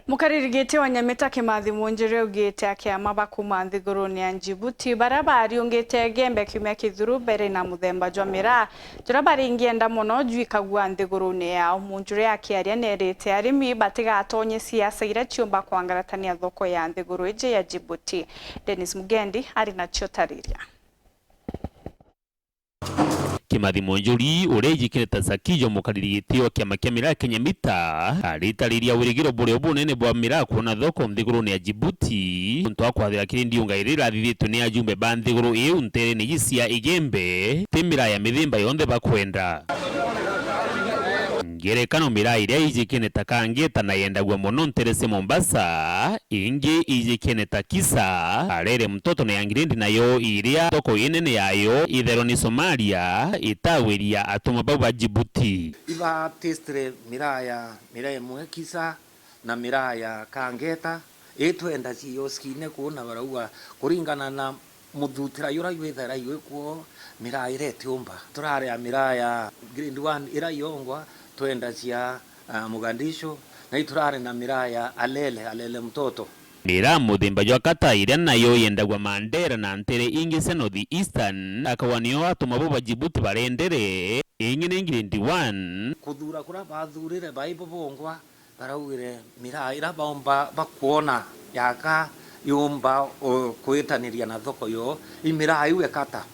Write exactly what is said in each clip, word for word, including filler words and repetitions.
Mukariri giti wa Nyamita Kimathi Munjuri augite akiama ba kuuma nthigurune ya Djibouti baria bariungite Igembe kiumia kithuru bari na muthemba jwa miraa juria baringienda mono jwikagua nthigurune yao. Munjuri akiaria nerite arimi batigatonye siasa iria ciumba kwangaratania thoko ya nthiguru iji ya Djibouti. Dennis Mugendi ari nacio tariria. Kimathi Munjuri, uria ijikire ta Sakijo, mukariri giti wa kiama kia miraa Kenya Mita, aritariria wirigiro buria bunene bwa miraa kwona thoko nthigurune ya Djibouti, untu wa kwathira kiri ndiunga iria irathithitwe ni ajumbe ba nthiguru iu nterene iji cia Igembe, ti miraa ya mithemba yonthe bakwenda. Ngerekano, miraa iria ijikene ta Kangeta na yendagua mono ntere cia Mombasa, ingi ijikene ta Kisa, Alele Mtoto na ya Ngirindi nayo iria thoko inene yayo ithairwa ni Somalia, itawiria atuma bau ba Djibouti. Iba testire miraa ya, miraa imwe Kisa na miraa ya Kangeta, itwenda cioskine kuu na barauga kuringana na muthutira jura jwithaira jwi kuo, miraa iria itiumba. Turaria miraa ya grade one iria yongwa, twenda cia, ah, Mogadishu, na iturari na miraa ya Alele, Alele Mtoto. Miraa muthemba jwa kata iria nayo yendagwa Mandera na ntere ingi cia North Eastern, akauga nio atuma bo ba Djibouti barendere, ingi ni grade one. Kuthura kuria bathurire baibo bongwa, baraugire miraa iria baumba bakwona yaka yumba, o, kwitaniria na thoko yo, i miraa iu ekata,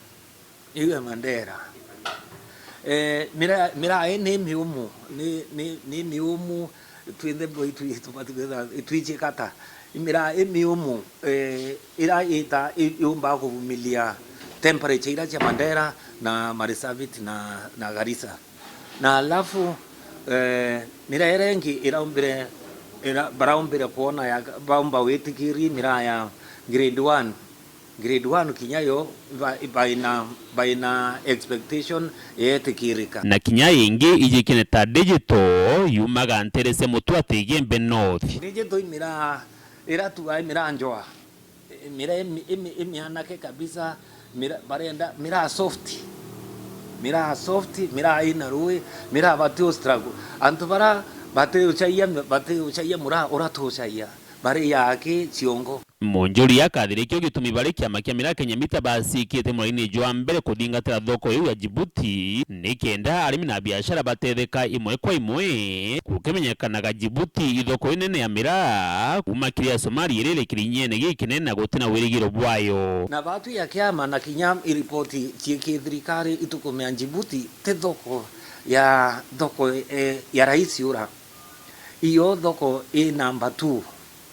iu e Mandera. Eh, miraa, miraa ii ni miumu, ni, ni, ni miumu, twinthe boi twi-, tubati kwitha itwiji kata. I miraa i miumu, eh, ira ita i-, yumba kuvumilia temperature ira cia Mandera na Marsabit na, na Garissa. Na alafu, eh, miraa iria ingi iraumbire, ira-, baraumbire kwona ya, baumba witikiri miraa ya grade one. Grade one kinya yo ba-, baina, baina expectation yetikirika. Na kinya ingi ijikene ta digital yumaga ntere cia Mutwati Igembe North. Digital i miraa ira tu ai miraa njoa. Miraa imi-, imi-, imianake kabisa, miraa, barenda miraa soft. Miraa soft, miraa ina rui, miraa bati u struggle. Antu bara bati uchaia, bati uchaia muraa ura tuchaia. Bari yaki ciongo. Munjuri akathirikio gitumi bari kiama kia miraa Kenya Mita bacikite muraini jwa mbere kuthingatira thoko iu ya Djibouti. Ni kenda arimi na biashara batetheka imwe kwa imwe, gukimenyekanaga Djibouti ithoko inene ya miraa, kuma kiri ya Somalia iria iri kirinyene gikinene na gutina wirigiro bwayo. Na batwi ya kiama na kinya iripoti ciiki thirikari itukumia Djibouti ti thoko ya, thoko, eh, ya raisi ura. Iyo thoko i number two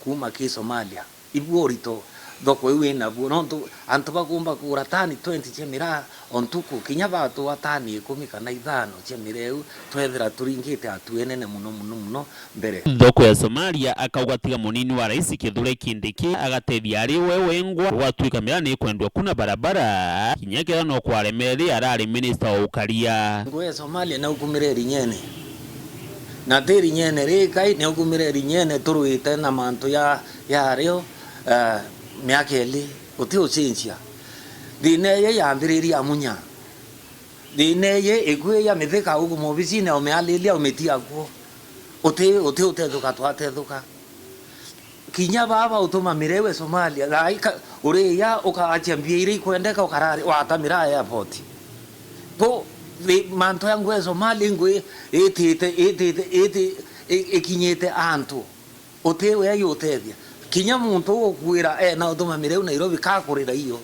kuma ki Somalia. Ibu urito thoko iu inabuo, nontu antu bakumba kugura tani twenty cia miraa o ntuku, kinya batua tani ikumi kana ithano cia miraa iu, twethira turingite atu inene muno, muno, muno mbere. Thoko ya Somalia, akauga tiga munini wa rais Kithure Kindiki agatethia ari we wengwa, gwatuika miraa ni ikwendwa kuna barabara, kinya kethira no kwaremere riria arari minista wa ukaria. Ngugi ya Somalia ni ukumire rinyene, na ti rinyene rikai, ni ukumire rinyene turwite na mantu ya, yario, eh, miaka ili, uti ucenjia. Thina iji yambiririe Amunya. Thina iji ikwi ya mithika uku mobicine, umialilia, umitia kuo. Uti, uti utethuka, twatethuka. Kinya baba utuma miraa iu e Somalia, thaa ii ka-, uriya ukaacha mbia iria ikwendeka, ukarari, wata miraa airport. Ko, thi-, mantu ya ngugi e Somalia, ngugi itite, itite, iti-, i-, ikinyite antu. Uti we ayutethia. Kinya muntu ugukwira, eh, na utuma miraa iu Nairobi, kakurira iyo.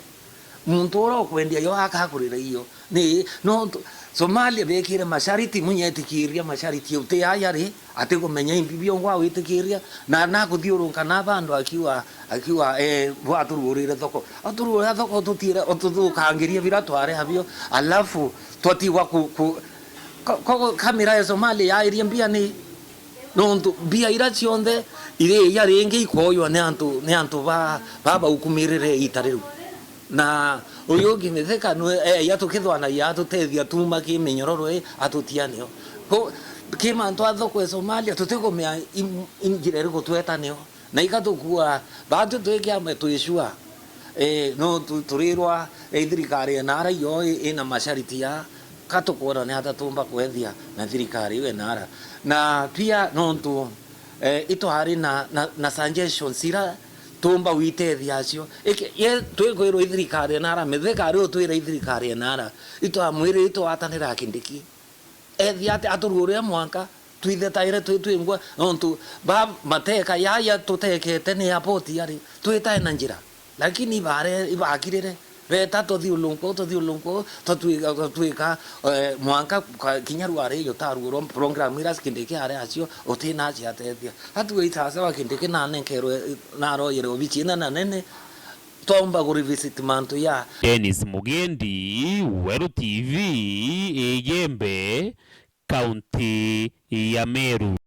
Muntu uria ukwendia yo akakurira iyo. Ni, no, tu-, Somalia bekire mashariti, Munya etikiria mashariti, uti aya ri, atikumenya imbi biongwa witikiria, na nakuthiurunka na bandu akiwa, akiwa, eh, bwaturuurire thoko. Aturuura thoko tutire, ututhukangirie bira tware abio, alafu twatigwa ku, ku, ko, ko, kamera ya Somalia yairie mbia ni, nontu mbia ira cionthe iri iya ringi ikoywa ni antu, ni antu ba, ba baukumirire ita riu. Na uyu ungi Mithika nwe, eh, ya tukithwanagia atutethia tuma ki minyororo ii, atutianio. Ko, ki mantu a thoko e Somalia, tutikumea im-, injira iriku tweta nio. Na ika tukua, batu twi kiama twi sure. Eh, no tu-, turirwa, eh, thirikari enara yo i-, ina mashariti ya, ka tukwona ni ata tumba kwethia na thirikari iu enara. Na pia nontu, eh, itwari na, na, na suggestions ira tuumba gwitethia acio. Iki-, ye twikwirwa i thirikari enara, Mithika ari utwira i thirikari enara, itwamwire itwatanira Kindiki. Ethia ati aturuuria mwanka twithetaire twi twingwa, nontu ba mateka yaya tutekete ni airport yari, twitae na njira. Lakini ibare-, ibakirire, beta tuthiulunku, tuthiulunku, twatwika, twatwika, eh, mwanka kwa-, kinya rwari yo taruurwa program ira Kindiki ari acio, utina aciatethia. Atuwe itasa wa Kindiki nanenkerwe, naroyere obici ina na nene, twaumba ku revisit mantu ya. Dennis Mugendi, Weru T V, Igembe, kaunti ya Meru.